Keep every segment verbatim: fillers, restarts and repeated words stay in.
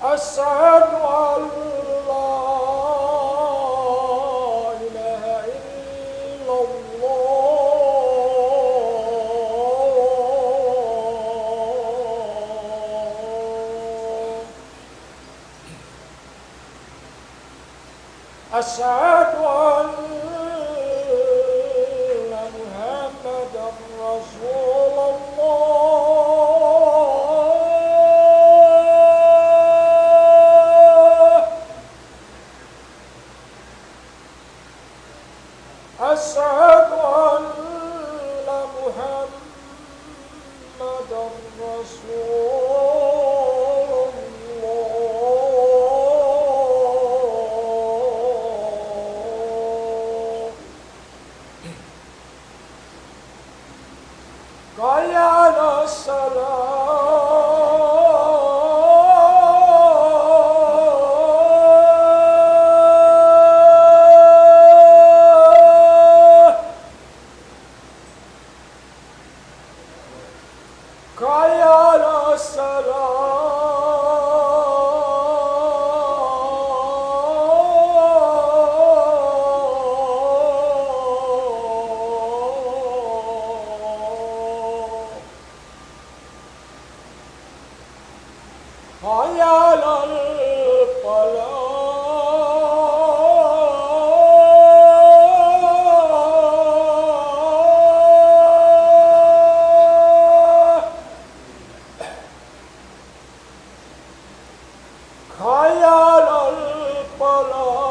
أشهد أن لا إله إلا الله. أشهد أن محمدا رسول الله. أشهد أن محمدا رسول الله. حي على الصلاة. حي على الصلاة. حي على الفلاح. حي على الفلاح.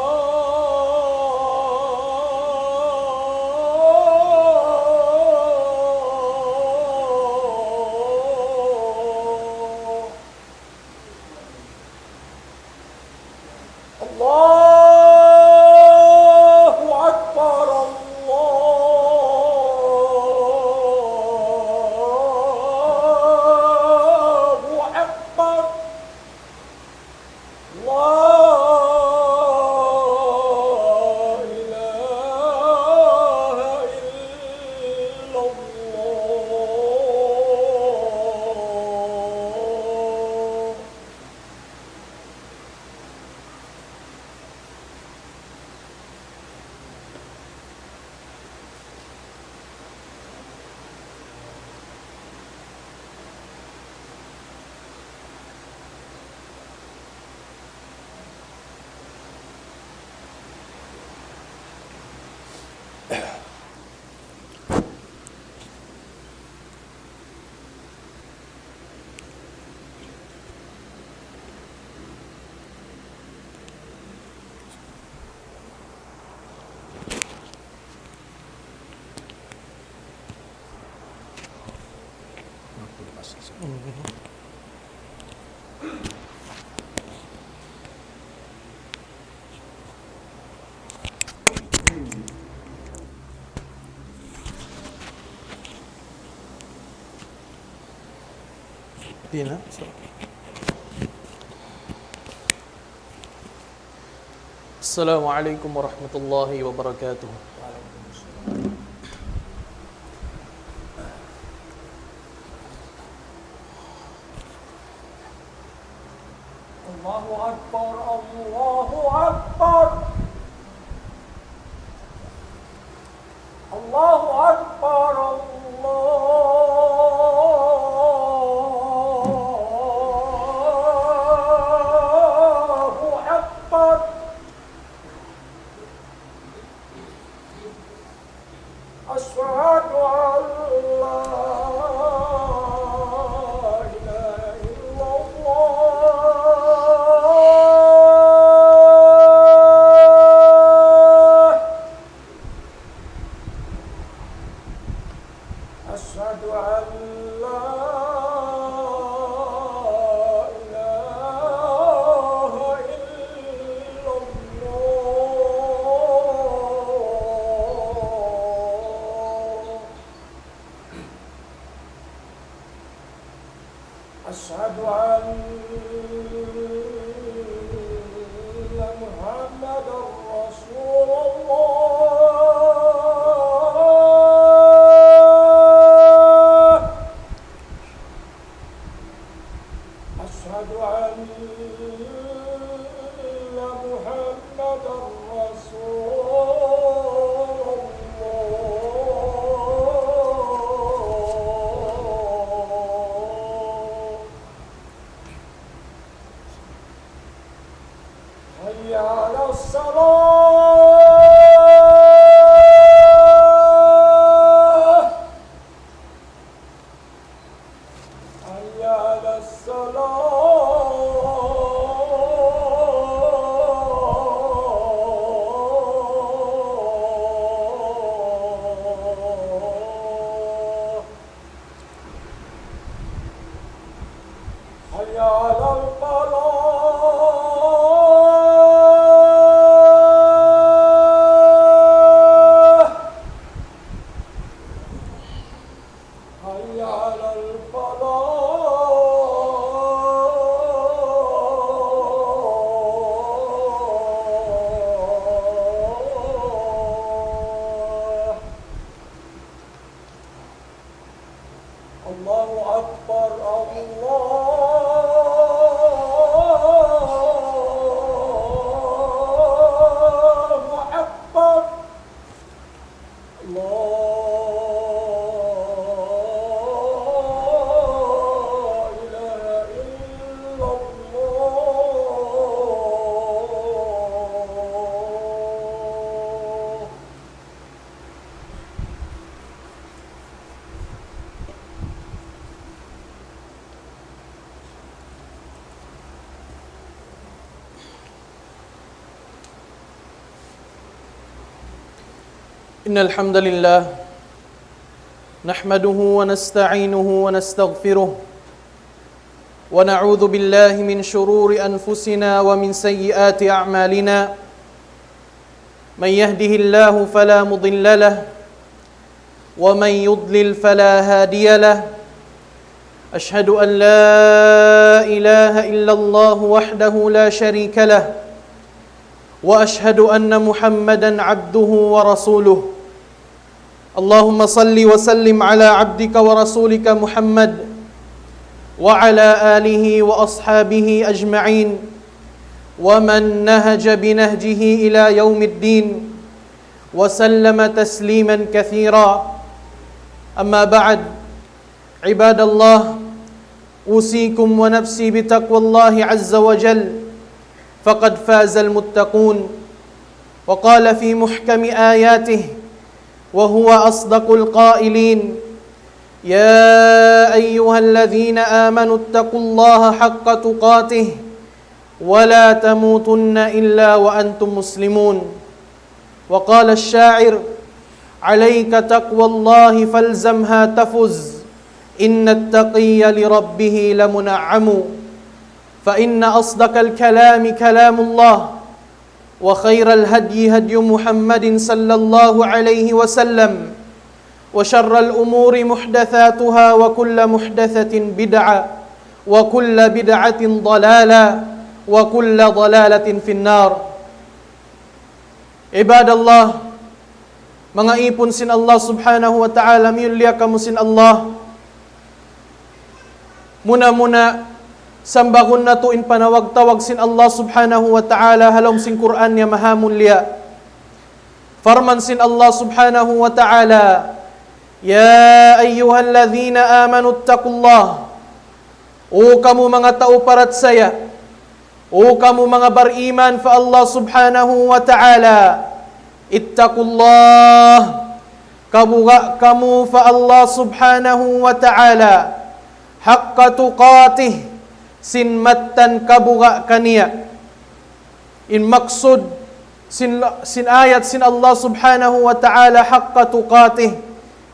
الله أكبر، الله أكبر. لا إله إلا الله. Di na? So, السلام عليكم ورحمة الله وبركاته. الله أكبر، الله أكبر. الله أكبر، الله أكبر. أشهد أن لا إله إلا الله. أشهد أن محمدا رسول الله. حي على الصلاة. حي على الصلاة. حي على الفلاح. حي على الفلاح. الله أكبر، الله أكبر. لا إله إلا الله. إن الحمد لله نحمده ونستعينه ونستغفره، ونعوذ بالله من شرور أنفسنا ومن سيئات أعمالنا. من يهده الله فلا مضل له، ومن يضلل فلا هادي له. أشهد أن لا إله إلا الله وحده لا شريك له، وأشهد أن محمدا عبده ورسوله. اللهم صل وسلم على عبدك ورسولك محمد وعلى آله وأصحابه أجمعين ومن نهج بنهجه إلى يوم الدين وسلم تسليما كثيرا. أما بعد، عباد الله، أوصيكم ونفسي بتقوى الله عز وجل، فقد فاز المتقون. وقال في محكم آياته وهو أصدق القائلين: يا أيها الذين آمنوا اتقوا الله حق تقاته ولا تموتن إلا وأنتم مسلمون. وقال الشاعر: عليك تقوى الله فالزمها تفز، إن التقي لربه لمنعم. فإن أصدق الكلام كلام الله، وخير الهدي هدي محمد صلى الله عليه وسلم، وشر الأمور محدثاتها، وكل محدثة بدعة، وكل بدعة ضلالة، وكل ضلالة في النار. عباد الله, manga ipun sin Allah Subhanahu wa Ta'ala, miyulliya kamu sin Allah. Muna-muna, sambagun natu' in panawag-tawag sin Allah Subhanahu wa Ta'ala ha lawm sin Qur'an niya mahamulliya. Parman sin Allah Subhanahu wa Ta'ala: يا أيها الذين آمنوا اتقوا الله. O kamu manga tau parachaya, o kamu manga bariman pa Allah Subhanahu wa Ta'ala, اتقوا الله, kabuga' kamu pa Allah Subhanahu wa Ta'ala, حق تقاته, sin mattan kabuga' kaniya. In maksud sin, sin ayat sin Allah Subhanahu wa Ta'ala, حق تقاته,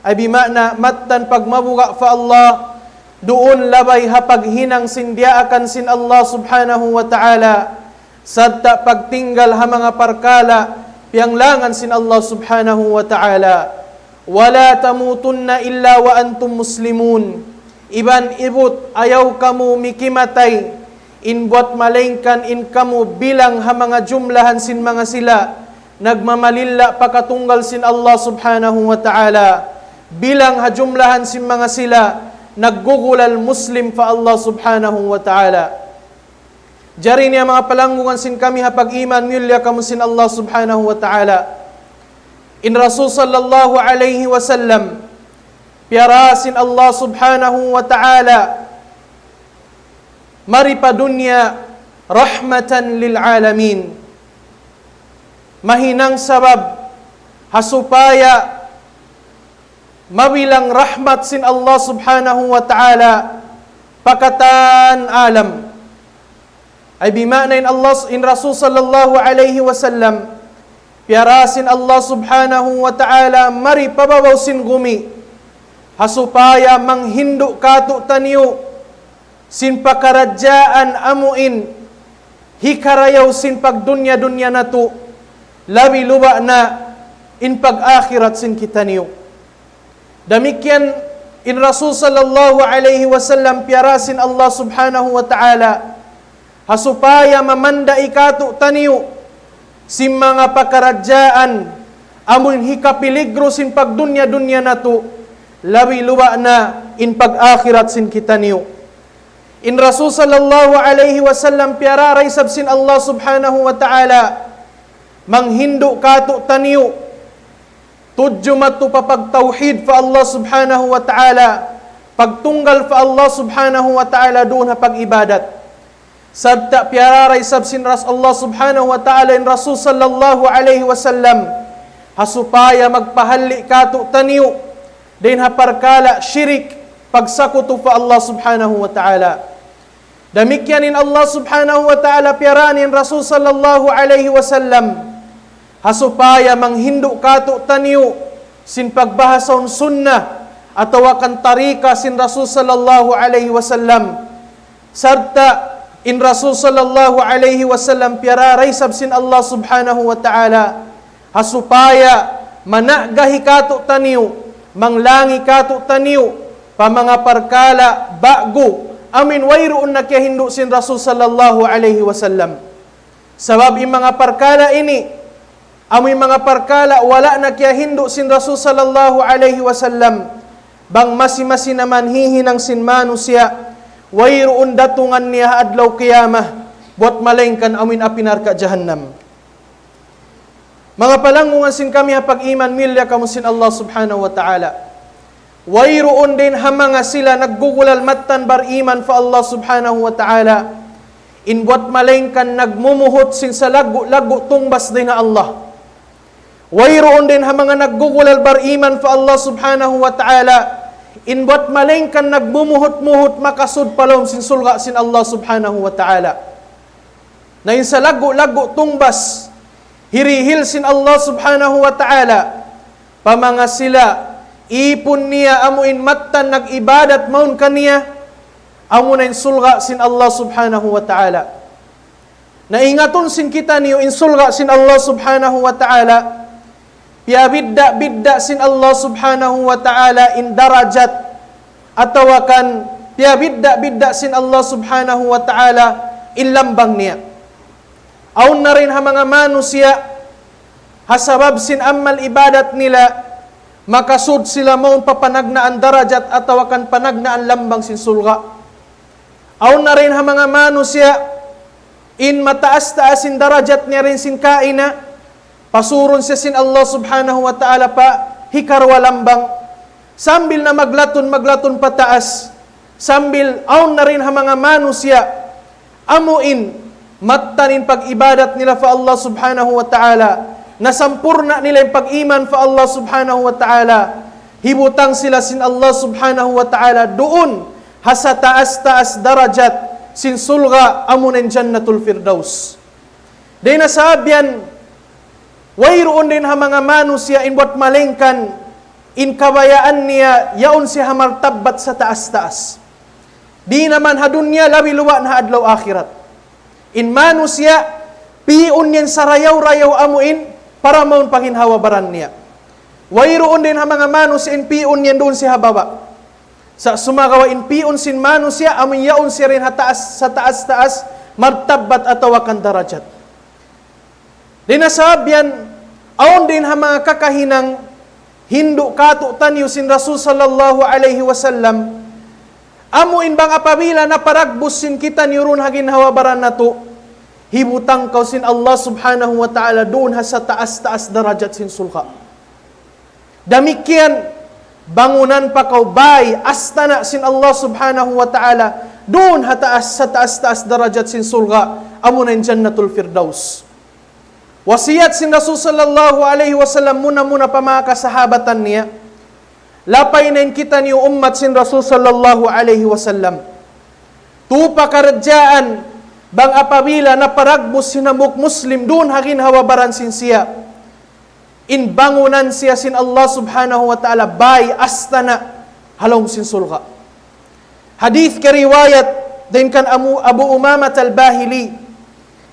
ay bima'na mattan pagmabuga' pa Allah, duun labay ha paghinang sin diyaakan sin Allah Subhanahu wa Ta'ala, sarta' pagtinggal ha manga parkala' piyanglangan sin Allah Subhanahu wa Ta'ala. ولا تموتن إلا وأنتم مسلمون. Iban ibut, ayaw kamu mikimatay in buwat malaingkan in kamu bilang ha manga jumlahan sin manga sila nagmamalilla pa katunggal sin Allah Subhanahu wa Ta'ala, bilang ha jumlahan sin manga sila naggugulal Muslim pa Allah Subhanahu wa Ta'ala. Jari niya manga palanggungan sin kami ha pag-iman, miyulliya kamu sin Allah Subhanahu wa Ta'ala. In Rasul sallallahu alayhi wasallam, piyara sin Allah Subhanahu wa Ta'ala, mari pa dunya rahmatan lil alamin. Mahinang sabab ha supaya mabilang rahmat sin Allah Subhanahu wa Ta'ala pa katan alam. Ay bima'na in Allah, in Rasul sallallahu alayhi wasallam, piyara sin Allah Subhanahu wa Ta'ala mari pa babaw sin gumi, ha supaya manghindu' kātu'niyu sin pakaradjaan amuin hikarayaw sin pagdunya-dunya natu', labi luba' na in pag-akhirat sin kitaniyu. Damikkiyan in Rasul sallallahu alayhi wasallam piyara sin Allah Subhanahu wa Ta'ala, ha supaya mamanda'i kātu'niyu sin manga pakaradjaan amun hikapiligru sin pagdunya-dunya natu', labi luba' na in pag-akhirat sin kitaniyu. In Rasul sallallahu alayhi wasallam piyara da isab sin Allah Subhanahu wa Ta'ala manghindu' kātu'niyu tudju madtu pa pagtawhid pa Allah Subhanahu wa Ta'ala, pagtunggal pa Allah Subhanahu wa Ta'ala duun ha pag-ibadat. Sarta' piyara da isab sin Ras-, Allah Subhanahu wa Ta'ala in Rasul sallallahu alayhi wasallam, ha supaya magpahalli' kātu'niyu dayn ha parkala' shirik, pagsakutu pa Allah Subhanahu wa Ta'ala. Damikkiyan in Allah Subhanahu wa Ta'ala piyara in Rasul sallallahu alayhi wasallam, ha supaya manghindu' kātu'niyu sin pagbahasahun sunnah atawa kan tarika sin Rasul sallallahu alayhi wasallam. Sarta' in Rasul sallallahu alayhi wasallam piyara da isab sin Allah Subhanahu wa Ta'ala, ha supaya mana'gahi kātu'niyu, manglangi kātu'niyu pa manga parkala' ba'gu amuin wayruun na kiyahindu' sin Rasul sallallahu alayhi wasallam. Sabab in manga parkala' ini, amuin manga parkala' wala' na kiyahindu' sin Rasul sallallahu alayhi wasallam, bang masi-masi na man hihinang sin manusiya', wayruun datungan niya ha adlaw qiyamah, buwat malaingkan amuin api narka' jahannam. Manga palanggungan sin kami ha pag-iman, miyulliya kamu sin Allah Subhanahu wa Ta'ala. Wayruun dayn ha manga sila naggugulal mattan bariman pa Allah Subhanahu wa Ta'ala in buwat malaingkan nagmumuhut sin salaggu'-laggu' tungbas dayn ha Allah. Wayruun dayn ha manga naggugulal bariman pa Allah Subhanahu wa Ta'ala in buwat malaingkan nagmumuhut-muhut makasud pa lawm sin surga' sin Allah Subhanahu wa Ta'ala. Na in salaggu'-laggu' tungbas hirihil sin Allah Subhanahu wa Ta'ala pa manga sila ipun niya amuin mattan nag-ibadat mawn kaniya, amuna in surga' sin Allah Subhanahu wa Ta'ala. Na ingatun sin kitaniyu in surga' sin Allah Subhanahu wa Ta'ala, piyabidda'-bidda' sin Allah Subhanahu wa Ta'ala in darajat, atawa kan piyabidda'-bidda' sin Allah Subhanahu wa Ta'ala in lambang niya. Awn na dayn ha manga manusiya', ha sabab sin amal ibadat nila, makasud sila mawn pa panagnaan darajat atawa kan panagnaan lambang sin surga'. Awn na dayn ha manga manusiya', in mataas-taas in darajat niya dayn sin kaina, pasurun siya sin Allah Subhanahu wa Ta'ala pa hikaruwa lambang, sambil na maglatun-maglatun pataas, sambil awn na dayn ha manga manusiya', amuin mattan in pag-ibadat nila pa Allah Subhanahu wa Ta'ala, nasampurna' nila in pag-iman pa Allah Subhanahu wa Ta'ala, hibutang sila sin Allah Subhanahu wa Ta'ala duun ha sataas-taas darajat sin surga', amuna in Jannatul Firdaus. Dayn ha sabab yan, wayruun dayn ha manga manusiya' in buwat malaingkan in kabayaan niya yaun siya ha martabbat sataas-taas. Di' na man ha dunya, labi luba' na ha adlaw akhirat. In manusiya', pi'un niya in sarayaw-rayaw amuin para mawn pa ginhawa-baran niya. Wayruun dayn ha manga manusiya' in pi'un niya duun siya ha baba'. Sa' sumagawa' in pi'un sin manusiya', amuin yaun siya dayn ha taas, sataas-taas martabbat atawa kan darajat. Dayn ha sabab yan, awn dayn ha manga kakahinang hindu' kātu'niyu sin Rasul sallallahu alayhi wasallam, amuin bang apabila naparagbus sin kitaniyu duun ha ginhawa-baran natu', Hibutang kaw sin Allah Subhanahu wa Ta'ala duun ha sataas-taas darajat sin surga'. Damikkiyan, bangunan pa kaw bay astana' sin Allah Subhanahu wa Ta'ala duun ha taas, sataas-taas darajat sin surga', amuna in Jannatul Firdaus. Wasiyat sin Rasul sallallahu alayhi wasallam muna-muna pa manga kasahabatan niya. Lapay na in kitaniyu ummat sin Rasul sallallahu alayhi wasallam. Tū pakaradjaan, bang apabila naparagbus sin hambuuk Muslim duun ha ginhawa-baran sin siya, in bangunan siya sin Allah Subhanahu wa Ta'ala bay astana' ha lawm sin surga'. Hadith kariwayat dayn kan Amu-, Abu Umamat al-Bahili,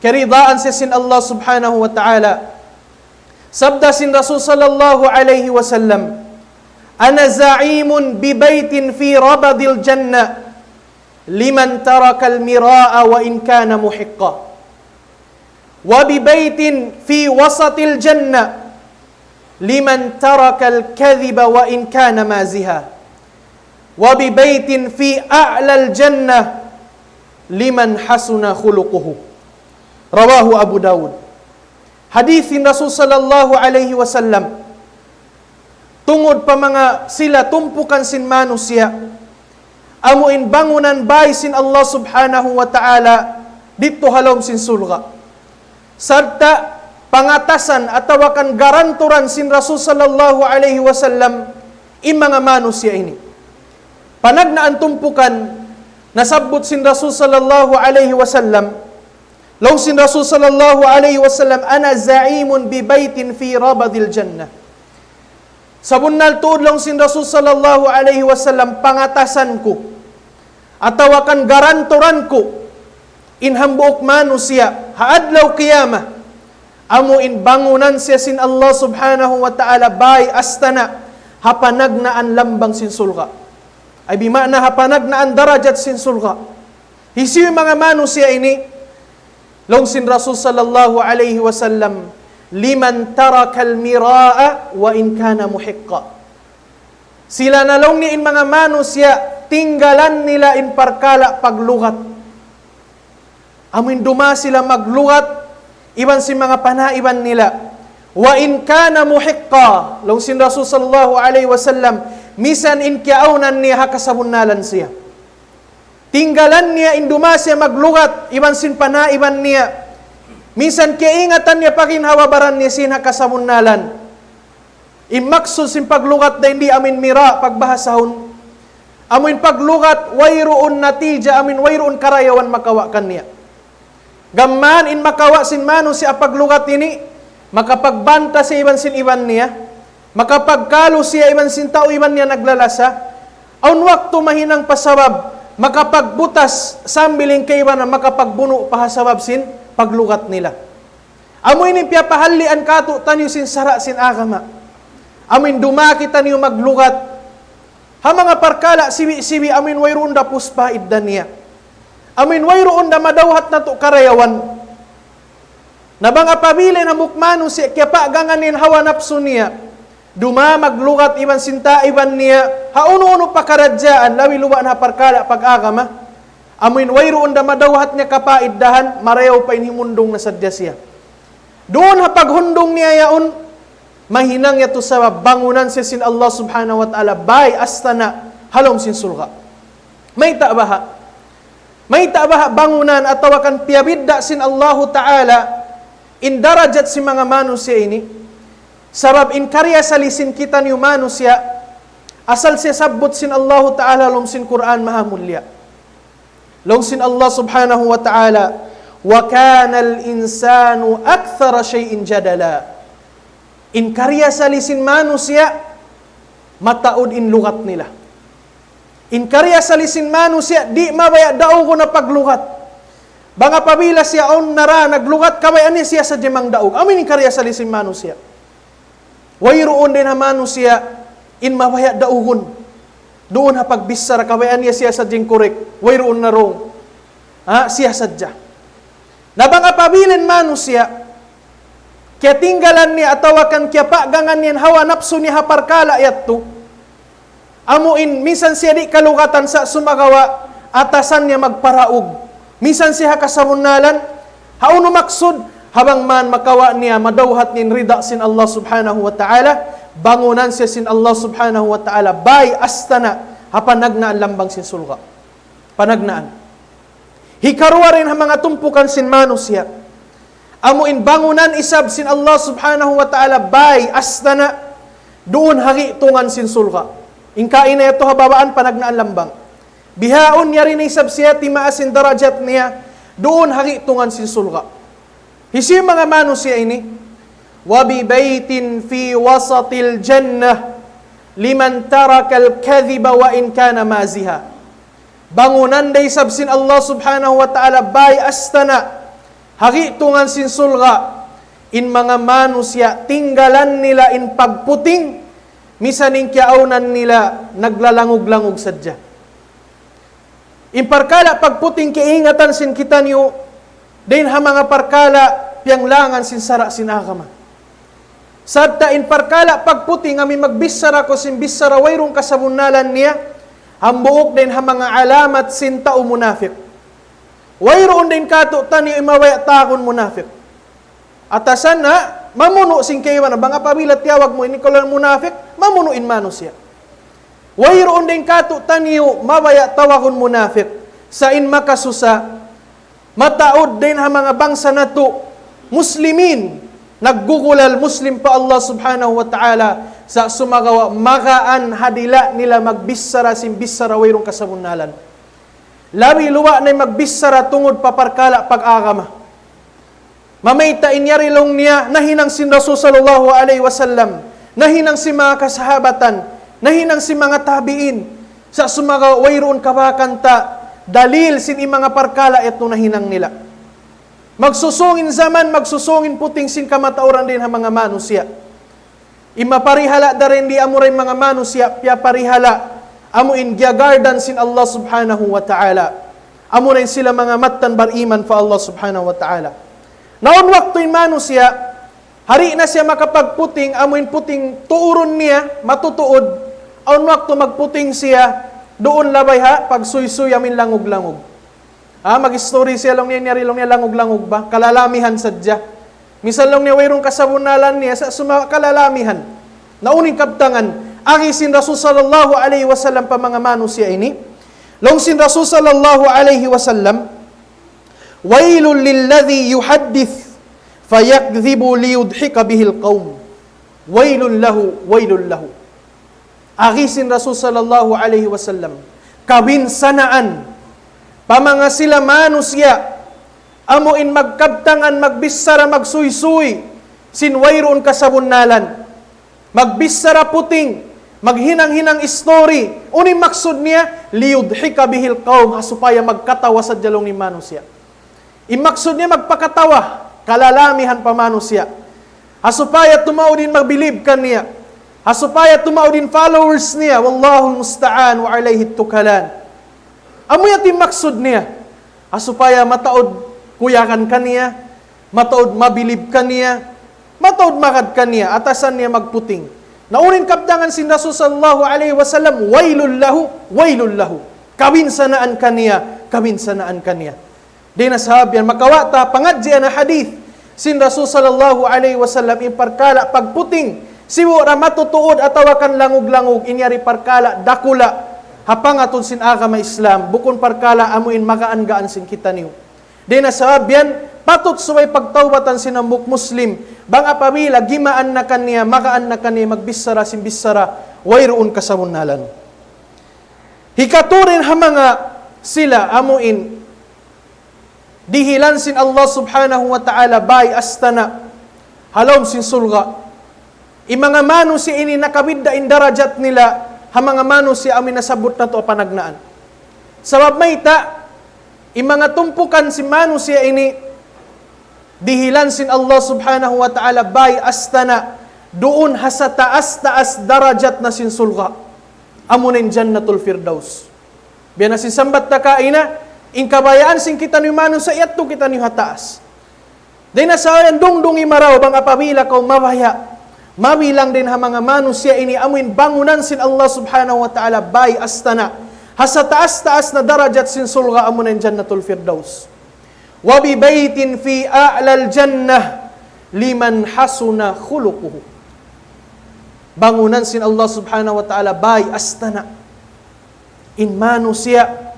kiyaridaan siya sin Allah Subhanahu wa Ta'ala. Sabda sin Rasul sallallahu alayhi wasallam, أنا زعيم ببيت في ربض الجنة لمن ترك المراء وإن كان محقا، وببيت في وسط الجنة لمن ترك الكذب وإن كان مازحا، وببيت في أعلى الجنة لمن حسن خلقه. رواه أبو داود. Hadith sin Rasul sallallahu alayhi wasallam, tungud pa manga sila tumpukan sin manusiya', amu in bangunan bay sin Allah Subhanahu wa Ta'ala didtu ha lawm sin surga'. Sarta' pangatasan atawa kan garanturan sin Rasul sallallahu alayhi wasallam in manga manusiya' ini. Panagnaan tumpukan, nasabbut sin Rasul sallallahu alayhi wasallam, laung sin Rasul sallallahu alayhi wasallam, أنا زعيم ببيت في ربض الجنة. Sabunnal tuud, laung sin Rasul sallallahu alayhi wasallam, pangatasan ku atawa kan garanturan ku in hambuuk manusiya' ha adlaw qiyamah, amu in bangunan siya sin Allah Subhanahu wa Ta'ala bay astana' ha panagnaan lambang sin surga'. Ay bima'na ha panagnaan darajat sin surga'. Hisiyu in manga manusiya' ini? Laung sin Rasul sallallahu alayhi wasallam, لمن ترك المراء وإن كان محقا. Sila na, laung niya, in manga manusiya', tinggalan nila in parkala' paglugat. Amu in dumā sila maglugat iban sin manga panaiban nila. وإن كان محقا, laung sin Rasul sallallahu alayhi wasallam, misan in kiyaawnan niya ha kasabunnalan siya. Tinggalan niya in dumā siya maglugat iban sin panaiban niya. Minsan kiyaingatan niya pa ginhawa-baran niya sin ha kasabunnalan. In maksud sin paglugat dayn di amu in mira' pagbahasahun. Amu in paglugat wayruun natija, amu in wayruun karayawan makawa' kaniya. Gām mayan in makawa' sin manusiya' paglugat ini, makapagbanta siya iban sin iban niya, makapagkalu siya iban sin tau iban niya naglalasa. Awn waktu mahinang pa sabab makapagbutas sambil in kaibanan makapagbunu' pa ha sabab sin paglugat nila. Amu ini piyapahallian kātu'niyu sin sara' sin agama. Amu in dumā kitaniyu maglugat ha manga parkala' siwi'-siwi', amu in wayruun da puspa idda niya. Amu in wayruun da madawhat natu' karayawan. Na bang apabila in hambuuk manusiya' kiyapaggangan in hawa napsu niya, dumā maglugat iban sin taiban niya ha unu-unu pakaradjaan, labi-luba' na ha parkala' pag-agama, amu in wayruun da madawhat niya kapaiddahan, marayaw pa in himundung na sadja siya. Duun ha paghundung niya yaun, mahinang yadtu sabab bangunan siya sin Allah Subhanahu wa Ta'ala bay astana' ha lawm sin surga'. Mayta' baha'? Mayta' baha' bangunan atawa kan piyabidda' sin Allahu Ta'ala in darajat sin manga manusiya' ini? Sabab in kariyasali sin kitaniyu manusiya', asal siya sabbut sin Allahu Ta'ala ha lawm sin Qur'an maha mulia. Laung sin Allah Subhanahu wa Ta'ala, وكان الإنسان أكثر شيء جدلا. In kariyasali sin manusiya', mataud in lugat nila. In kariyasali sin manusiya', di' mabaya' daugun ha paglugat. Bang apabila siya awn nara naglugat, kabayaan niya siya sadja mangdaug. Amu in kariyasali sin manusiya'. Wayruun dayn ha manusiya' in mabaya' daugun. Duun ha pagbichara, kabayaan niya siya sadja in correct. Wayruun na wrong. Ha, siya sadja. Na bang apabila in manusiya', kiyatinggalan niya atawa kan kiyapaggangan niya in hawa napsu niya ha parkala' yadtu, amu in minsan siya di' kalugatan sa' sumagawa' atasan niya magparaug. Minsan siya ha kasabunnalan, Hawnu maksud? Ha bang man makawa' niya, madawhat niya in rida sin Allah Subhanahu wa Ta'ala, bangunan siya sin Allah Subhanahu wa Ta'ala bay astana' ha panagnaan lambang sin surga'. Panagnaan. Hikaruwa dayn ha manga tumpukan sin manusiya'. Amu in bangunan isab sin Allah Subhanahu wa Ta'ala bay astana' duun ha gi'tungan sin surga'. In kaina yadtu ha babaan panagnaan lambang. Bihaun yari na isab siya timaas in darajat niya duun ha gi'tungan sin surga'. Hisiyu in manga manusiya' ini? وببيت في وسط الجنة لمن ترك الكذب وإن كان مازحا. Bangunan da isab sin Allah Subhanahu wa Ta'ala bay astana' ha gi'tungan sin surga' in manga manusiya' tinggalan nila in pagputing, misan in kiyaawnan nila naglalangug-langug sadja. In parkala' pagputing kaingatan sin kitaniyu dayn ha manga parkala' piyanglangan sin sara' sin agama. Sarta' in parkala' pagputing amu in magbichara kaw sin bichara wayruun kasabunnalan niya, hambuuk dayn ha manga alamat sin tau munafik. Wayruun dayn kātu'niyu in mabaya' tawagun munafik. Atasan na, mamunu' sin kaibanan, bang apabila tiyawag mu ini kalu munafik, mamunu' in manusiya'. Wayruun dayn kātu'niyu mabaya' tawagun munafik. Sa' in makasusa, mataud dayn ha manga bangsa natu', Muslimin, naggugulal Muslim pa Allah Subhanahu wa Ta'ala, sa' sumagawa' magaan ha dila' nila magbichara sin bichara wayruun kasabunnalan. Labi luba' na in magbichara tungud pa parkala' pag-agama. Mamayta' in yari laung niya, nahinang sin Rasul sallallahu alayhi wasallam, nahinang sin manga kasahabatan, nahinang sin manga tabi'in, sa' sumagawa' wayruun kabakan ta dalil sin in manga parkala' yadtu nahinang nila. Magsusūng in jaman, magsusūng in puting sin kamatauran dayn ha manga manusiya'. In maparihala' dayn di amura in manga manusiya' piyaparihala', amu in giyagardan sin Allah Subhanahu wa Ta'ala. Amura in sila manga mattan bariman pa Allah Subhanahu wa Ta'ala. Na awn waktu in manusiya', di' na siya makapagputing, amu in puting tuurun niya, matutuud, awn waktu magputing siya, duun labay ha pagsuysuy amu in langug-langug. Ah, mag-istori siya laung niya, in yari laung niya langug-langug ba, kalalamihan sadja. Misan laung niya wayruun kasabunnalan niya, sa' sumagawa' kalalamihan. Na unu in kabtangan, agi sin Rasul sallallahu alayhi wasallam pa manga manusiya' ini. Laung sin Rasul sallallahu alayhi wasallam, ويل للذي يحدث فيكذب ليضحك به القوم. ويل له، ويل له. Agi sin Rasul sallallahu alayhi wasallam, kabinsanaan pa manga sila manusiya', amu in magkabtangan, magbichara, magsuysuy sin wayruun kasabunnalan, magbichara puting, maghinang-hinang istori. Unu in maksud niya? ليضحك به القوم, ha supaya magkatawa sadja laung niya in manusiya'. In maksud niya magpakatawa, kalalamihan pa manusiya'. Ha supaya tumaud in magbilib kaniya. Ha supaya tumaud in followers niya. والله المستعان وعليه التكلان. Amu yadtu in maksud niya. Ha supaya mataud kuyagan kaniya, mataud mabilib kaniya, mataud magad kaniya, atasan niya magputing. Na unu in kabtangan sin Rasul sallallahu alayhi wasallam, ويل له، ويل له. Kabinsanaan kaniya, kabinsanaan kaniya. Dayn ha sabab yan, makawa' ta pangadjian na hadith sin Rasul sallallahu alayhi wasallam in parkala' pagputing, sibu' da matutuud atawa kan langug-langug, in yari parkala' dakula' ha pangatud sin agama Islam, bukun parkala' amu in magaan-gaan sin kitaniyu. Dayn ha sabab yan, patut subay pagtawbatan sin hambuuk Muslim, bang apabila gimaan na kaniya, magaan na kaniya, magbichara sin bichara wayruun kasabunnalan. Hikatū dayn ha manga sila amu in dihilan sin Allah Subhanahu wa Ta'ala bay astana' ha lawm sin surga'. In manga manusiya' ini nakabidda' in darajat nila ha manga manusiya' amu in nasabbut natu' ha panagnaan. Sabab mayta', in manga tumpukan sin manusiya' ini dihilan sin Allah Subhanahu wa Ta'ala bay astana' duun ha sataas-taas darajat na sin surga'. Amu na in Jannatul Firdaus. Biya' na sin sambat ta kaina, in kabayaan sin kitaniyu manusiya' yadtu kitaniyu ha taas. Dayn ha sabab yan dungdungi marayaw bang apabila kaw mabaya', mabilang dayn ha manga manusiya' ini amu in bangunan sin Allah Subhanahu wa Ta'ala bay astana'. Ha sataas-taas na darajat sin surga' amu na in Jannatul Firdaus. وببيت في أعلى الجنة لمن حسن خلقه. Bangunan sin Allah Subhanahu wa Ta'ala bāy astana' in manusiya'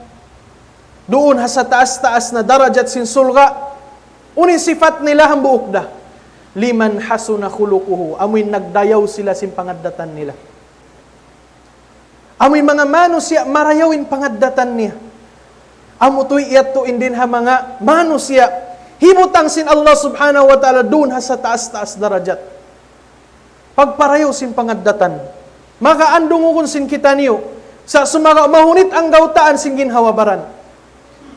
duun ha sataas-taas na darajat sin surga'. Unu in sipat nila? Hambuuk da. لمن حسن خلقه. Amu in nagdayaw sila sin pangaddatan nila. Amu in manga manusiya' marayaw in pangaddatan niya. Amu tuud yadtu in dayn ha manga manusiya' hibutang sin Allah Subhanahu wa Ta'ala duun ha sataas-taas darajat. Pagparayaw sin pangaddatan. Maka andungugun sin kitaniyu, sa' sumagawa' mahunit anggawtaan sin ginhawa-baran.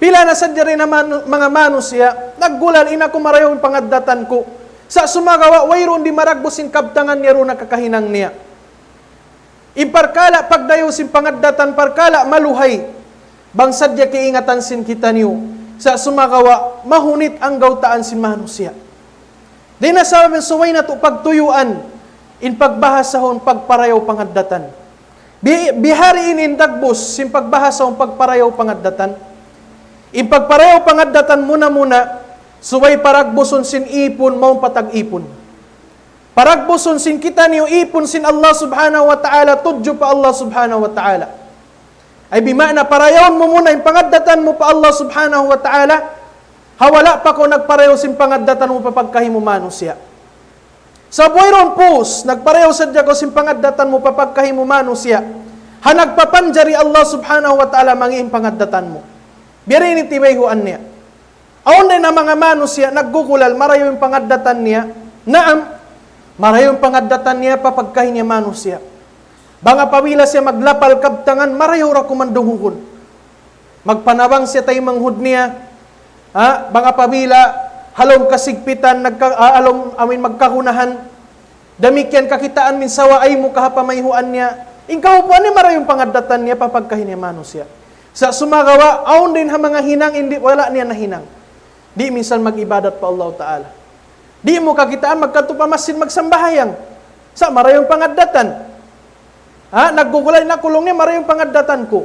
Pila na sadja dayn ha manu-, manga manusiya', naggulal, "In aku marayaw in pangaddatan ku. Sa' sumagawa' wayruun di' maragbus in kabtangan niya duun ha kakahinang niya." In parkala' pagdayaw sin pangaddatan parkala' maluhay. Bang sadja kiyaingatan sin kitaniyu, sa' sumagawa' mahunit anggawtaan sin manusiya'. Dayn ha sabab yan subay natu' pagtuyuan in pagbahasahun pagparayaw pangaddatan. Bi-, bihari ini in dagbus sin pagbahasahun pagparayaw pangaddatan. In pagparayaw pangaddatan muna-muna, subay paragbusun sin ipun, mawn pa tag-ipun. Paragbusun sin kitaniyu ipun sin Allah Subhanahu wa Ta'ala, tudju pa Allah Subhanahu wa Ta'ala. Ay bima'na parayawun mu muna in pangaddatan mu pa Allah Subhanahu wa Ta'ala, ha wala' pa kaw nagparayaw sin pangaddatan mu pa pagkahi mu manusiya'. Sa' buway duun pus, nagparayaw sadja kaw sin pangaddatan mu pa pagkahi mu manusiya', ha nagpapanjari Allah Subhanahu wa Ta'ala mangi' in pangaddatan mu. Biya' ini tibayhuan niya. Awn dayn ha manga manusiya' naggugulal marayaw in pangaddatan niya. Naam, marayaw in pangaddatan niya pa pagkahi niya manusiya'. Bang apabila siya maglapal kabtangan, marayaw da kuman dungugun. Magpanabang siya taymanghud niya. Ha? Bang apabila ha lawm kasigpitan, nagka-, ah, ha lawm amin magkagunahan. Damikkiyan kakitaan minsan way mu kahapamayhuan niya. In kahupuan niya marayaw in pangaddatan niya pa pagkahi niya manusiya'. Sa' sumagawa', awn dayn ha manga hinang in di' wala' niya nahinang. Di' minsan mag-ibadat pa Allah Ta'ala. Di' mu kakitaan magkadtu pa masjid magsambahayang. Sa' marayaw in pangaddatan. Ha? Naggugulal in aku laung niya marayaw in pangaddatan ku.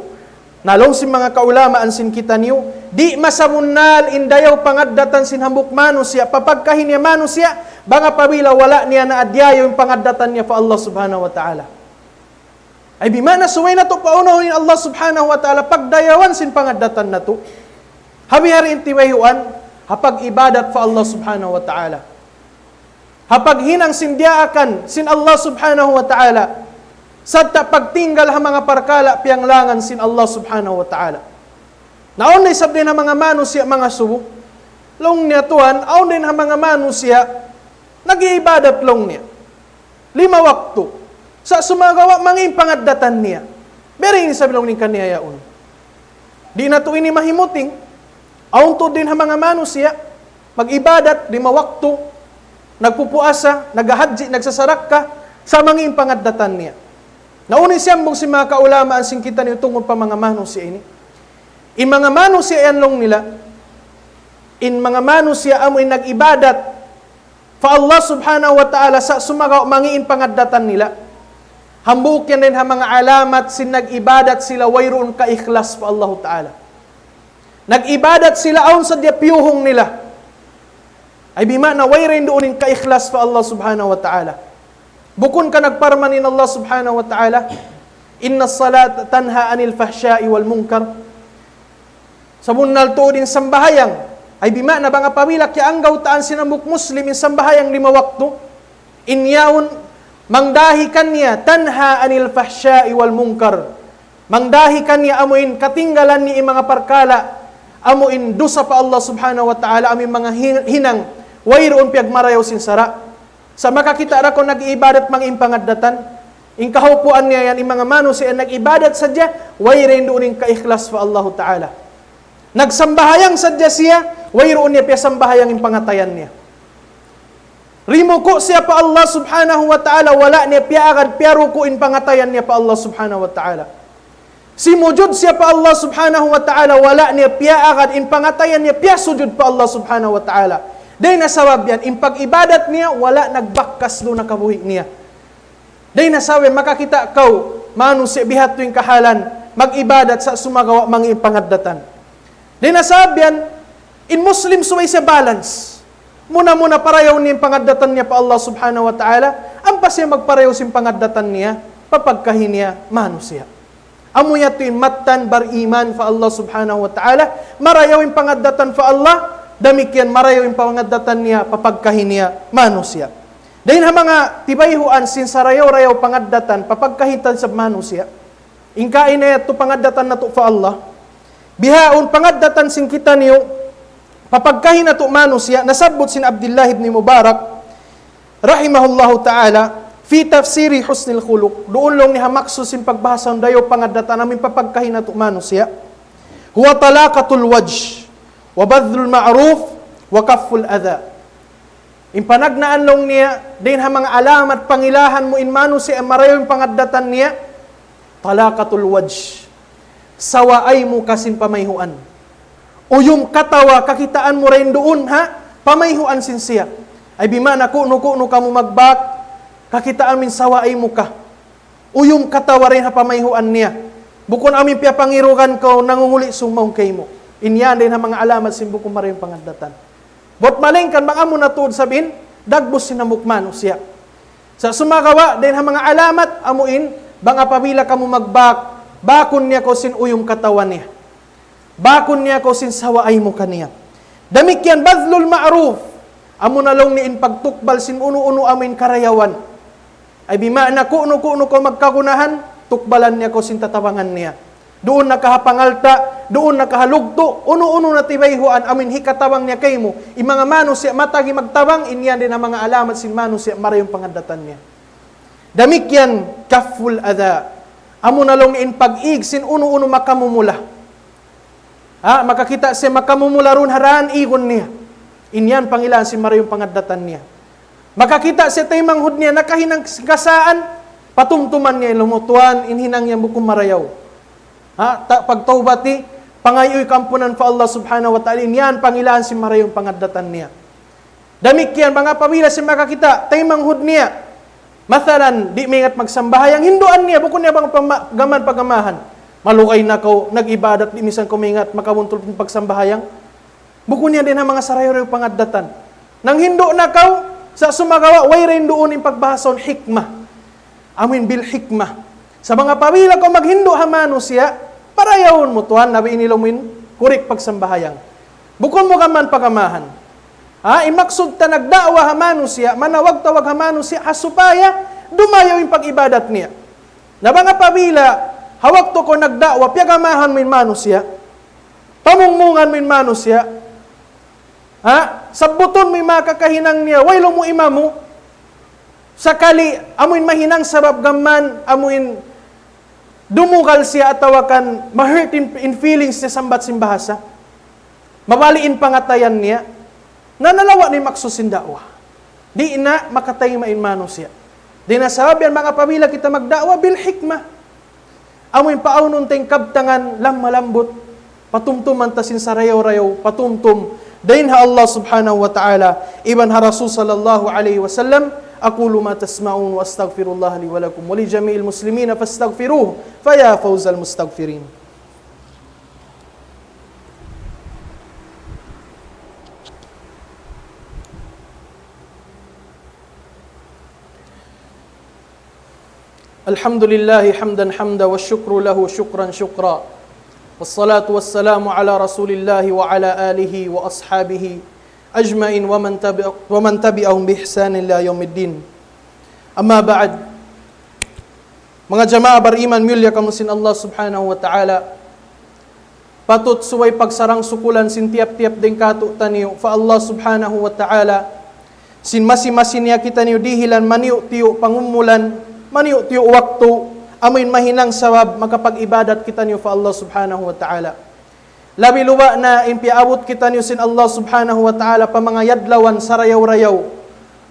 Na laung sin manga kaulamaan sin kitaniyu, di' masabunnal in dayaw pangaddatan sin hambuuk manusiya', pa pagkahi niya manusiya', bang apabila wala' niya na diyayaw in pangaddatan niya pa Allah Subhanahu wa Ta'ala. Ay bima'na subay natu' paunahun in Allah Subhanahu wa Ta'ala, pagdayawan sin pangaddatan natu'. Ha bihari in tibayhuan, ha pag-ibadat pa Allah Subhanahu wa Ta'ala. Ha paghinang sin diyaakan sin Allah Subhanahu wa Ta'ala, sarta' pagtinggal ha manga parkala' piyanglangan sin Allah Subhanahu wa Ta'ala. Na awn na isab dayn ha manga manusiya' manga subu, laung niya tuwan, awn dayn ha manga manusiya', nag-iibadat laung niya. Lima waktu. Sa' sumagawa' mangi' in pangaddatan niya. Biya' ini isab laung niya kaniya yaun. Di' natu' ini mahimuting. Awn tuud dayn ha manga manusiya', mag-ibadat, lima waktu, nagpupuasa, naghahadji, nagsasarakka, sa' mangi' in pangaddatan niya. Na unu in siyambung sin manga kaulamaan sin kitaniyu tungud pa manga manusiya' ini. In manga manusiya' yan laung nila, in manga manusiya' amu in nag-ibadat pa Allah Subhanahu wa Ta'ala sa' sumagawa' mangi' in pangaddatan nila. Hambuuk yan dayn ha manga alamat sin nag-ibadat sila wayruun kaikhlas pa Allahu Ta'ala. Nag-ibadat sila awn sadja piyuhung nila. Ay bima'na wayruun duun in kaikhlas pa Allah Subhanahu wa Ta'ala. Bukun ka nagparman in Allah Subhanahu wa Ta'ala, إن الصلاة تنهى عن الفحشاء والمنكر. Sabunnal tuud in sambahayang, ay bima'na bang apabila kiyaanggawtaan sin hambuuk Muslim in sambahayang lima waktu, in yaun mangdahi kaniya, تنهى عن الفحشاء والمنكر. Mangdahi kaniya amu in katinggalan niya in manga parkala', amu in dusa pa Allah Subhanahu wa Ta'ala, amu in manga hin-, hinang, wayruun piyagmarayaw sin sara'. Sa' makakita' da kaw nag-iibadat mangi' in pangaddatan. In kahupuan niya yan, in manga manusiya' nag-iibadat sadja, wayruun duun in kaikhlas pa Allahu Ta'ala. Nagsambahayang sadja siya, wayruun niya piyasambahayang in pangatayan niya. Rimuku' siya pa Allah Subhanahu wa Ta'ala, wala' niya piyaagad, piyaruku' in pangatayan niya pa Allah Subhanahu wa Ta'ala. Simujud siya pa Allah Subhanahu wa Ta'ala, wala' niya piyaagad in pangatayan niya, piyasujud pa Allah Subhanahu wa Ta'ala. Dayn ha sabab yan, in pag-ibadat niya, wala' nagbakkas duun ha kabuhi' niya. Dayn ha sabab yan, makakita' kaw, manusiya' bihadtu in kahalan, mag-ibadat sa' sumagawa' mangi' in pangaddatan. Dayn ha sabab yan, In Muslim subay siya balance. Muna-muna parayaw niya in pangaddatan niya pa Allah Subhanahu wa Ta'ala, ampa siya magparayaw sin pangaddatan niya pa pagkahi niya manusiya'. Amu yadtu in mattan bariman pa Allah Subhanahu wa Ta'ala, marayaw in pangaddatan pa Allah, damikkiyan marayaw in pangaddatan niya pa pagkahi niya manusiya'. Dayn ha manga tibayhuan sin sarayaw-rayaw pangaddatan pa pagkahi ta isab manusiya'. In kaina yadtu pangaddatan natu' pa Allah. Bihaun pangaddatan sin kitaniyu, pa pagkahi natu' manusiya', nasabbut sin Abdullah ibn Mubarak, rahimahullahu ta'ala, في تفسير حسن الخلق. Duun laung niya ha maksud sin pagbahasa dayaw pangaddatan amu in pa pagkahi natu' manusiya'. هو طلاقة الوجه، وبذل المعروف، وكف الأذى. In panagnaan laung niya, dayn ha manga alamat pangilahan mu in manusiya' marayaw in pangaddatan niya, طلاقة الوجه. Sawaay muka sin pamayhuan. Uyum katawa kakitaan mu dayn duun ha pamayhuan sin siya. Ay bima'na ku'nu-ku'nu kamu magbak, kakitaan mu in sawaay muka. Uyum katawa dayn ha pamayhuan niya. Bukun amu in piyapangirugan kaw nangunguli' sumaung kaymu. In yan dayn ha manga alamat sin bukun marayaw in pangaddatan. Bat malayngkan bang amu na tuud isab in dagbus sin hambuuk manusiya'. Sa' sumagawa', dayn ha manga alamat, amu in, bang apabila kamu magbak, bakun niya kaw sin uyum katawa niya. Bakun niya kaw sin sawaay muka niya. Damikkiyan بذل المعروف. Amu na laung niya in pagtukbal sin unu-unu amu in karayawan. Ay bima'na ku'nu-ku'nu kaw magkagunahan, tukbalan niya kaw sin tatabangan niya. Duun na ka ha pangalta', duun na ka ha lugtu', unu-unu na tibayhuan, amu in hikatabang niya kaymu. In manga manusiya' matagi magtabang, in yan dayn ha manga alamat sin manusiya' marayaw in pangaddatan niya. Damikkiyan كف الأذى. Amu na laung in pag-ig sin unu-unu makamumula. Ha, makakita' siya makamumula duun ha daan igun niya. In yan pangilahan sin marayaw in pangaddatan niya. Makakita' siya taymanghud niya nakahinang kasaan, patumtuman niya, "Ilmu' tuwan, in hinang yan bukun marayaw." Ha, ta-, pagtawbati, pangayuy kaampunan pa Allah Subhanahu wa Ta'ala, in yan pangilahan sin marayaw in pangaddatan niya. Damikkiyan, bang apabila siya makakita', taymanghud niya. Masalan, di' maingat magsambahayang, hinduan niya, bukun niya bang pama-, gaman pagamahan. Malugay na kaw, nag-ibadat, di' misan kaw maingat, makabuntul pa pagsambahayang. Bukun niya dayn ha manga sarayaw-rayaw pangaddatan. Nanghindu' na kaw, sa' sumagawa', way ra duun in pagbahasahun hikmah. Amu in bil hikmah. Sa' bang apabila kaw maghindu' ha manusiya', parayawun mu tuwan, na biya' ini laung mu in kurik pagsambahayang. Bukun mu gaman pagamahan. Ha, in maksud ta nagda'wa ha manusiya', manawag-tawag ha manusiya', ha supaya dumayaw in pag-ibadat niya. Na bang apabila, ha waktu kaw nagda'wa, piyagamahan mu in manusiya', pamungmungan mu in manusiya', ha, sabbutun mu in manga kakahinang niya, way lumu' imamu, sakali, amu in mahinang sabab gaman, amu in dumugal siya atawa kan ma-hurt in, in feelings niya sambat sin bahasa. Mabali' in pangatayan niya. Na nalawa' na in maksud sin da'wa. Di' na makatayma' in manusiya'. Di' na sabab yan bang apabila kita magda'wa bil hikmah. Amu in paawnun ta in kabtangan lamma-lambut. Patumtuman ta sin sarayaw-rayaw. Patumtum. Dayn ha Allah Subhanahu wa Ta'ala. Iban ha Rasul sallallahu alayhi wa sallam. أقول ما تسمعون وأستغفر الله لي ولكم ولجميع المسلمين فاستغفروه فيا فوز المستغفرين. الحمد لله حمدا حمدا والشكر له شكرا شكرا. والصلاة والسلام على رسول الله وعلى آله وأصحابه أجمعين ومن تبع-، ومن تبعهم بإحسان إلى يوم الدين. أما بعد. Manga jamaa bariman, miyulliya kamu sin Allah Subhanahu wa Ta'ala. Patut subay pagsarang-sukulan sin tiyap-tiyap dayn kātu'niyu pa Allah Subhanahu wa Ta'ala. Sin masi-masi niya kitaniyu dihilan maniyu'-tiyu' pangumulan, maniyu'-tiyu' waktu, amuin mahinang sabab makapag-ibadat kitaniyu pa Allah Subhanahu wa Ta'ala. Labi-labi na in piyaabut kitaniyu sin Allah Subhanahu wa Ta'ala pa manga yadlawan sarayaw-rayaw.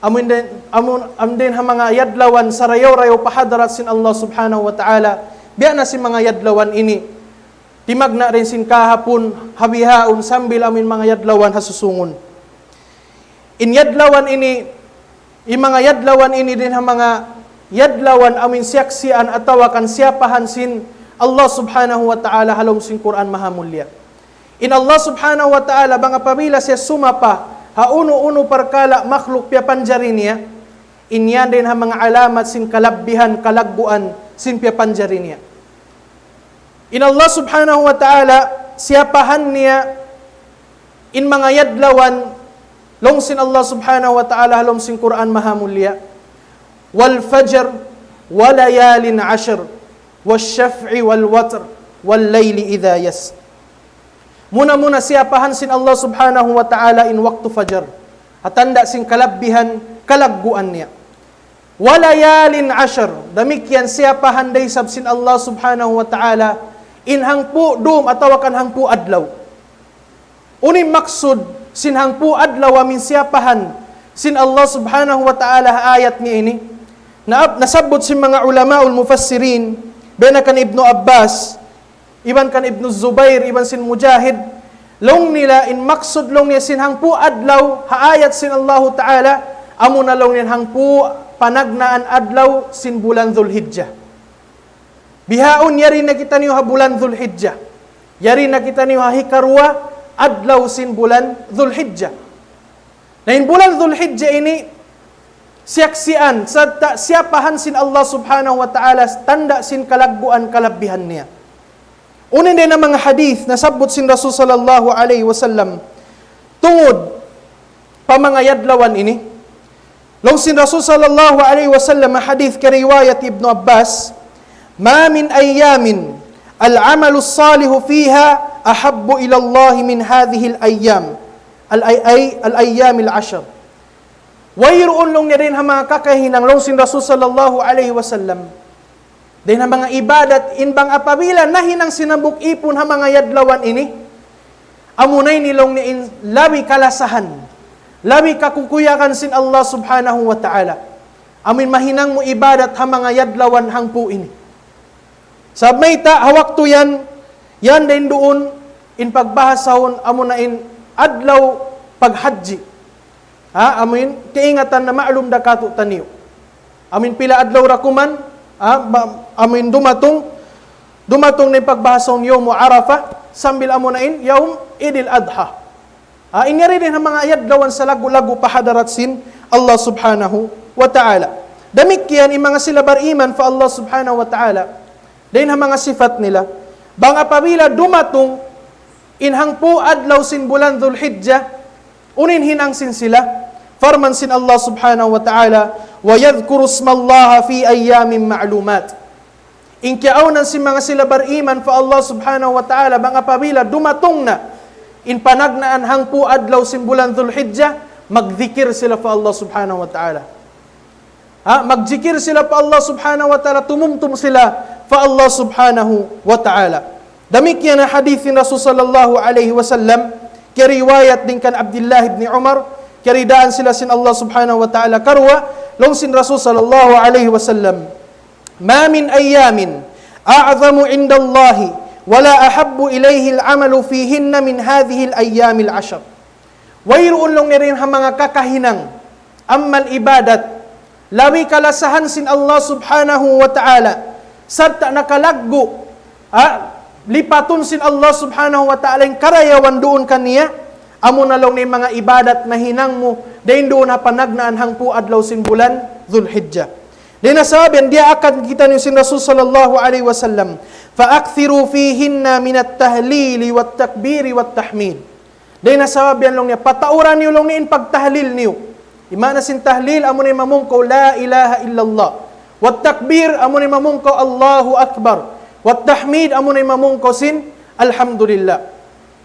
Amuin dayn, amuin, amuin dayn ha manga yadlawan sarayaw-rayaw pa hadarat sin Allah Subhanahu wa Ta'ala. Biya' na sin manga yadlawan ini. Timagna' dayn sin kahapun, ha bihaun, sambil amuin manga yadlawan ha susungun. In yadlawan ini, in manga yadlawan ini dayn ha manga yadlawan amuin siyaksian atawa kan siyapahan sin Allah Subhanahu wa Ta'ala ha lawm sin Qur'an Mahamulliya. In Allah subhanahu wa ta'ala, bang apabila siya sumapa ha unu-unu parkala' makhluk piyapanjari niya, in yan dayn ha manga alamat sin kalabbihan, kalagguan sin piyapanjari niya. In Allah subhanahu wa ta'ala, siyapahan niya in manga yadlawan, laung sin Allah subhanahu wa ta'ala, ha lawm sin Qur'an maha mulia. والفجر وليال عشر والشفع والوتر والليل إذا يسر. Muna-muna siyapahan sin Allah subhanahu wa ta'ala in waktu fajar. Ha tanda' sin kalabbihan, kalagguan niya. وليال عشر, damikkiyan siyapahan da isab sin Allah subhanahu wa ta'ala in hangpu' dum atawa kan hangpu' adlaw. Unu in maksud sin hangpu' adlaw amu in siyapahan sin Allah subhanahu wa ta'ala ha ayat niya ini? Na, nasabbut sin manga ulamaul mufassirin, biya' na kan Ibnu Abbas, iban kan Ibnu Zubair, iban sin Mujahid, laung nila in maksud laung niya sin hangpu' adlaw ha ayat sin Allahu ta'ala, amuna laung niya hangpu' panagnaan adlaw sin bulan Dhul Hijjah. Bihaun yari na kitaniyu ha bulan Dhul Hijjah. Yari na kitaniyu ha hikaruwa adlaw sin bulan Dhul Hijjah. Na in bulan Dhul Hijjah ini, siyaksian, sarta' siyapahan sin Allah subhanahu wa ta'ala, tanda' sin kalagguan kalabbihan niya. Unu in dayn ha manga hadith, nasabbut sin Rasul sallallahu alayhi wasallam, tungud pa manga yadlawan ini. Laung sin Rasul sallallahu alayhi wasallam, hadith kariwayat Ibnu Abbas, ما من أيام العمل الصالح فيها أحب إلى الله من هذه الأيام، الأي-، أي-، الأيام العشر. Wayruun laung niya dayn ha manga kakahinang, laung sin Rasul sallallahu alayhi wasallam, dayn ha manga ibadat, in bang apabila nahinang sin hambuuk īpun ha manga yadlawan ini, amuna ini laung niya in labi kalasahan, labi kakukuyagan sin Allah subhanahu wa ta'ala. Amu in mahinang mu ibadat ha manga yadlawan hangpu' ini. Sabab mayta', ha waktu yan, yan dayn duun in pagbahasahun, amuna in adlaw paghajji. Ha, amu in kaingatan na ma'lum da kātu'niyu. Amu in pila adlaw da kuman, ha, ba-, amu in dumatung, dumatung na in pagbahasahun Yawmu Arafah, sambil amuna in Yawm Idil Adha. Ha, in yari dayn ha manga yadlawan salaggu'-laggu' pa hadarat sin Allah subhanahu wa ta'ala. Damikkiyan in manga sila bariman pa Allah subhanahu wa ta'ala, dayn ha manga sipat nila, bang apabila dumatung in hangpu' adlaw sin bulan Dhul Hijjah, unu in hinang sin sila? Parman sin Allah subhanahu wa ta'ala, ويذكروا اسم الله في أيام معلومات. In kiyaawnan sin manga sila bariman pa Allah subhanahu wa ta'ala, bang apabila dumatung na in panagnaan hangpu' adlaw sin bulan Dhul Hijjah, magdikir sila pa Allah subhanahu wa ta'ala. Ha, magjikir sila pa Allah subhanahu wa ta'ala, tumumtum sila pa Allah subhanahu wa ta'ala. Damikkiyan in hadith sin Rasul sallallahu alayhi wasallam, kiyariwayat dayn kan Abdullah ibn Umar, kiyaridaan sila sin Allah subhanahu wa ta'ala karuwa, laung sin Rasul sallallahu alayhi wasallam, ما من أيام أعظم عند الله ولا أحب إليه العمل فيهن من هذه الأيام العشر. Wayruun laung niya dayn ha manga kakahinang, amal ibadat, labi kalasahan sin Allah subhanahu wa ta'ala, sarta' nakalaggu', ha, lipatun sin Allah subhanahu wa ta'ala in karayawan duun kaniya, amuna laung niya in manga ibadat nahinang mu, dayn duun ha panagnaan hangpu' adlaw sin bulan Dhul Hijjah. Dayn ha sabab yan, diyaakan kitaniyu sin Rasul sallallahu alayhi wasallam, فأكثروا فيهن من التهليل والتكبير والتحميد. Dayn ha sabab yan laung niya, patauran niyu laung niya in pagtahlil niyu. In maana sin tahlil, amuna in mamung kaw لا إله إلا الله. والتكبير, amuna in mamung kaw الله أكبر. والتحميد, amuna in mamung kaw sin Alhamdulillah.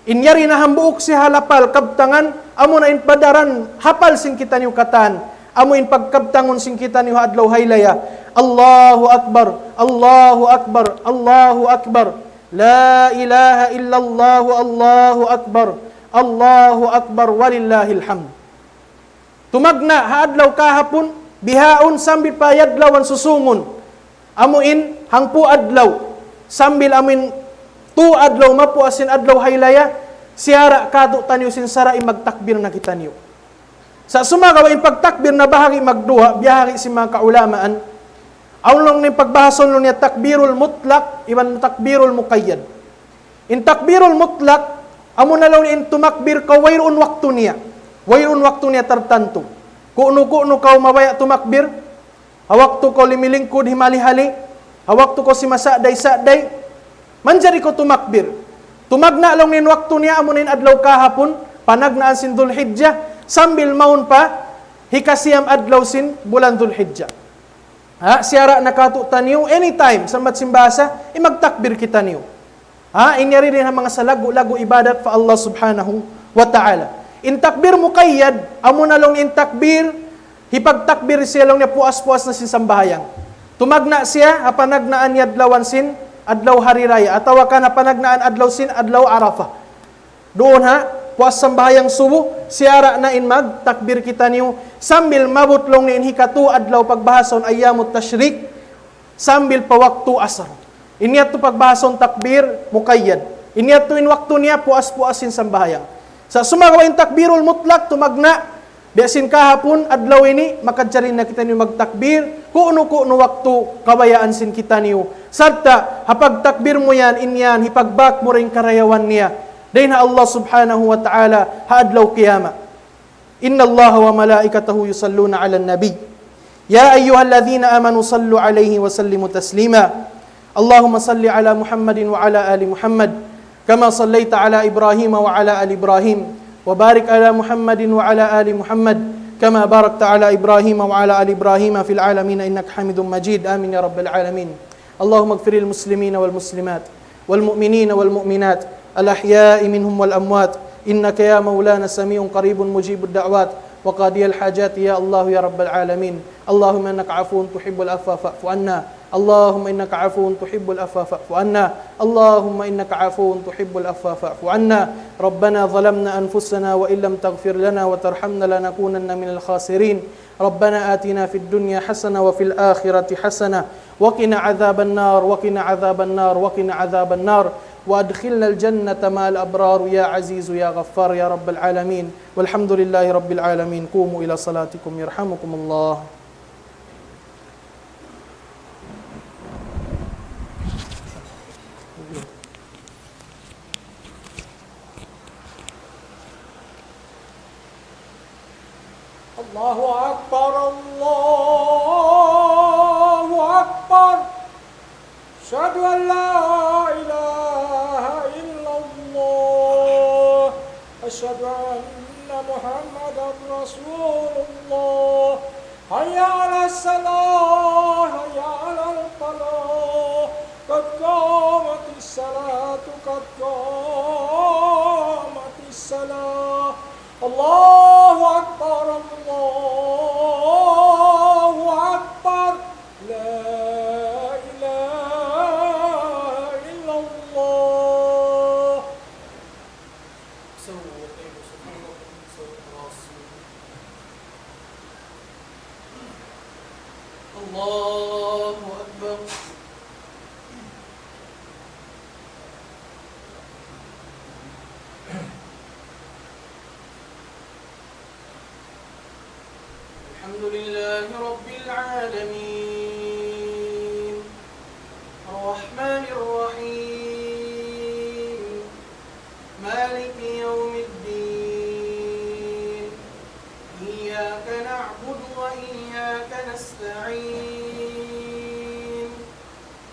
In yari na hambuuk siya ha lapal kabtangan, amuna in padaran hapal sin kitaniyu katan, amu in pagkabtangun sin kitaniyu ha adlaw haylaya. الله أكبر، الله أكبر، الله أكبر. لا إله إلا الله، الله أكبر، الله أكبر، ولله الحمد. Tumagna' ha adlaw kahapun, bihaun sambil pa adlawan susungun. Amu in hangpu' adlaw, sambil amu in tu adlaw mapuas sin adlaw haylaya, siyara' kātu'niyu sin sara' in magtakbir na kitaniyu. Sa' sumagawa' in pagtakbir na bahagi' magduwa, biyahagi' sin manga kaulamaan, awn laung niya pagbahasahun laung niya takbirul mutlaq, iban takbirul muqayyad. In takbirul mutlaq, Amu na laung in tumakbir kaw wayruun waktu niya. Wayruun waktu niya tartantu. Ku'nu-ku'nu kaw mabaya' tumakbir, ha waktu kaw limilingkud himali-hali, ha waktu kaw simasa'day-sa'day, manjari kaw tumakbir. Tumagna' laung in waktu niya amu na in adlaw kahapun, panagnaan sin Dhul Hijjah, sambil mawn pa hikasiyam adlaw sin bulan Dhul Hijjah. Ha, siyara' na katu'taniyu, anytime, sambat sin bahasa, in magtakbir kitaniyu. Ha, in yari dayn ha manga salaggu'-laggu' ibadat pa Allah Subhanahu wa Ta'ala. In takbir muqayyad, amu na laung in takbir, hipagtakbir siya laung niya puas-puas na sin sambahayang. Tumagna' siya, ha panagnaan niya adlawan sin, adlaw hari raya, atawa kan ha panagnaan adlaw sin, adlaw Arafah. Duun ha, puas sambahayang subu, siyara' na in magtakbir kitaniyu, sambil maabut laung niya in hikatu adlaw pagbahasaun ayyamut tashrik, sambil pa waktu asar. Ini yadtu pagbahasaun takbir muqayyad. Ini yadtu in waktu niya puas-puas sin sambahayang. Sa' sumagawa' in takbirul mutlak tumagna', biya' sin kahapun, adlaw ini, makajari na kitaniyu magtakbir, ku'nu-ku'nu waktu kabayaan sin kitaniyu. Sarta', ha pagtakbir mu yan, in yan, hipagbak mu da in karayawan niya dayn ha Allah Subhanahu wa Ta'ala, ha adlaw qiyamah. إن الله وملائكته يصلون على النبي يا أيها الذين آمنوا صلوا عليه وسلموا تسليما. اللهم صل على محمد وعلى آل محمد كما صليت على إبراهيم وعلى آل إبراهيم وبارك على محمد وعلى آل محمد كما باركت على إبراهيم وعلى آل إبراهيم في العالمين إنك حميد مجيد. آمين يا رب العالمين. اللهم اغفر للمسلمين والمسلمات والمؤمنين والمؤمنات الأحياء منهم والأموات إنك يا مولانا سميع قريب مجيب الدعوات وقاضي الحاجات يا الله يا رب العالمين. اللهم إنك عفو تحب العفو فاعف عنا. اللهم إنك عفو تحب العفو فاعف عنا. اللهم إنك عفو تحب العفو فاعف عنا. ربنا ظلمنا أنفسنا وإن لم تغفر لنا وترحمنا لنكونن من الخاسرين. ربنا آتنا في الدنيا حسنة وفي الآخرة حسنة وقنا عذاب النار، وقنا عذاب النار، وقنا عذاب النار، وأدخلنا الجنة مع الأبرار يا عزيز يا غفار يا رب العالمين. والحمد لله رب العالمين. قوموا إلى صلاتكم يرحمكم الله. الله أكبر، الله أكبر. أشهد أن لا إله إلا الله. أشهد أن محمدا رسول الله. حي على الصلاة، حي على الفلاح. قد قامت الصلاة، قد قامت الصلاة. الله أكبر، الله أكبر. لا إله إلا الله. سووا كيف صفوفكم، سووا التراص. الله أكبر. الحمد لله رب العالمين. الرحمن الرحيم. مالك يوم الدين. إياك نعبد وإياك نستعين.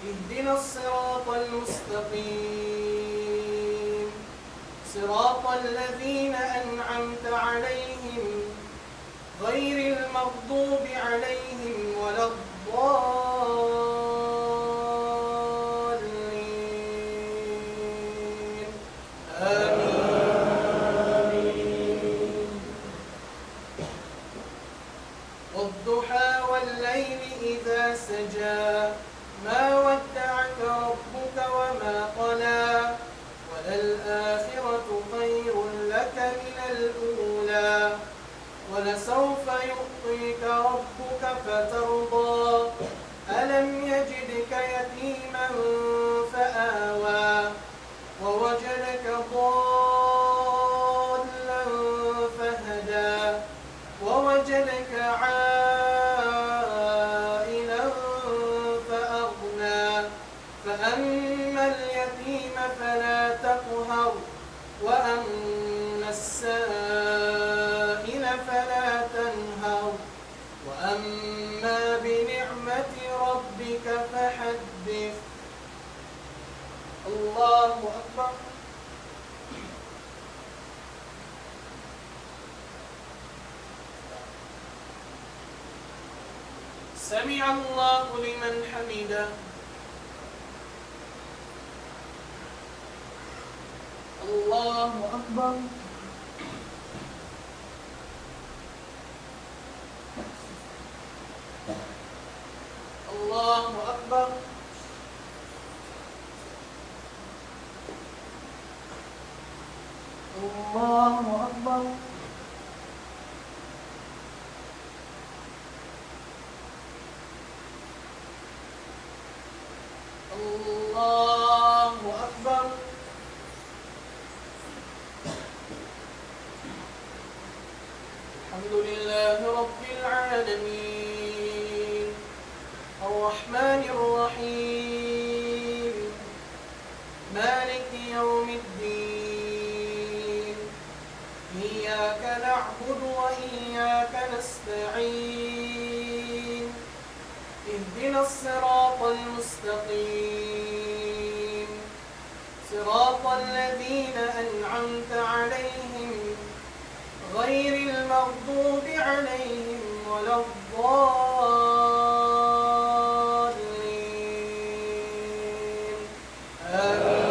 اهدنا الصراط المستقيم. صراط الذين أنعمت عليهم غير المغضوب عليهم ولا الضالين. آمين. والضحى والليل إذا سجى. ما ودعك ربك وما قلى. وللآخرة خير لك من الأولى. ولسوف يعطيك ربك فترضى. ألم يجدك يتيما فآوى. ووجدك ضالا فهدى. ووجدك عائلا فأغنى. فأما اليتيم فلا تقهر. وأما فلا تنهر، وأما بنعمة ربك فحدث. الله أكبر. سمع الله لمن حمده. الله أكبر. الله أكبر. الله أكبر. الله أكبر. الحمد لله رب العالمين. الرحمن الرحيم. مالك يوم الدين. إياك نعبد وإياك نستعين. اهدنا الصراط المستقيم. صراط الذين أنعمت عليهم غير المغضوب عليهم ولا الضالين. آمين.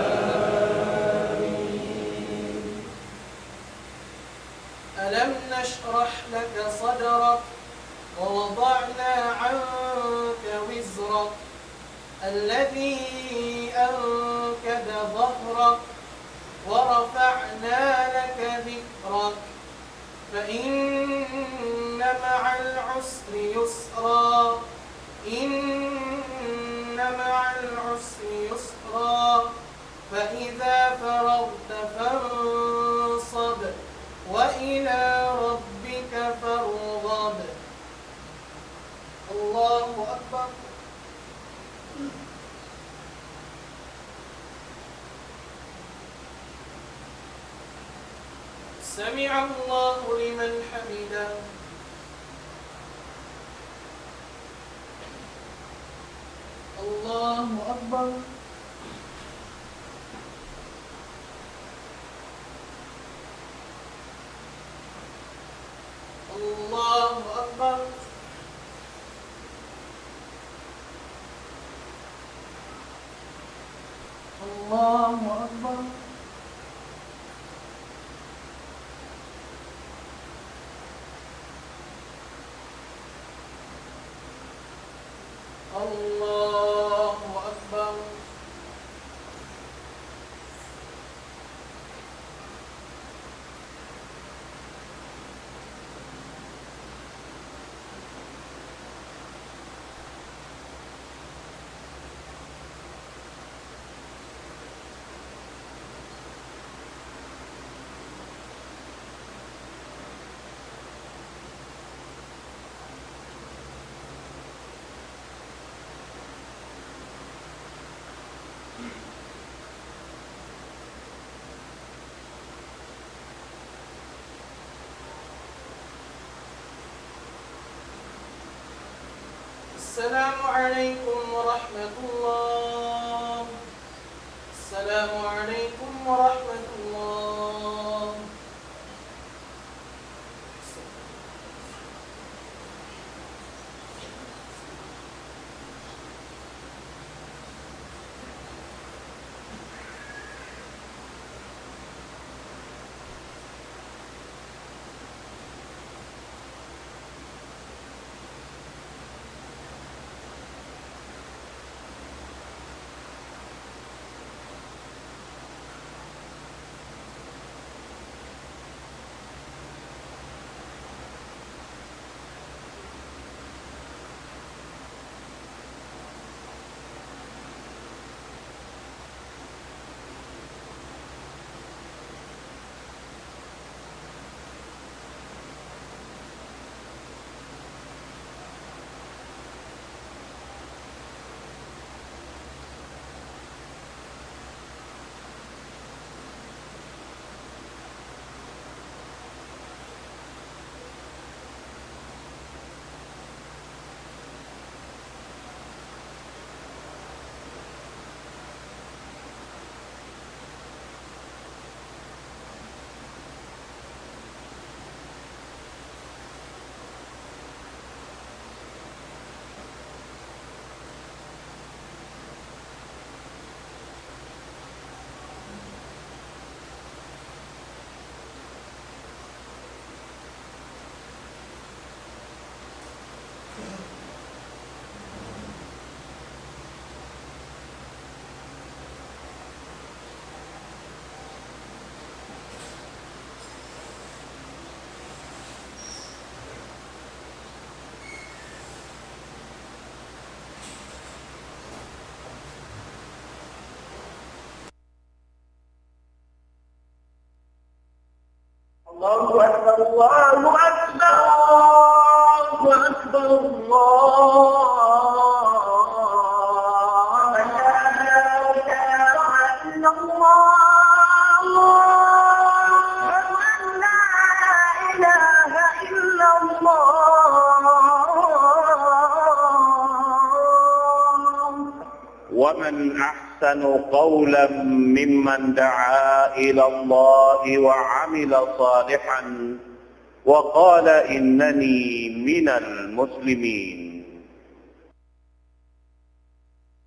ألم نشرح لك صدرك ووضعنا عنك وزرك الذي أنقض ظهرك ورفعنا لك ذكرك فإن مع العسر يسرا. إن مع العسر يسرا. فإذا فرغت فانصب وإلى ربك فارغب. الله أكبر. سمع الله لمن حمده. الله أكبر. الله أكبر. الله أكبر. الله أكبر. السلام عليكم ورحمة الله. السلام عليكم ورحمة الله. الله أكبر، الله أكبر، الله أكبر، الله أكبر. أشهد أن لا إله إلا الله. أشهد أن لا إله إلا الله. ومن أحسن قولا ممن دعا إلى الله وعمل صالحا وقال إنني من المسلمين.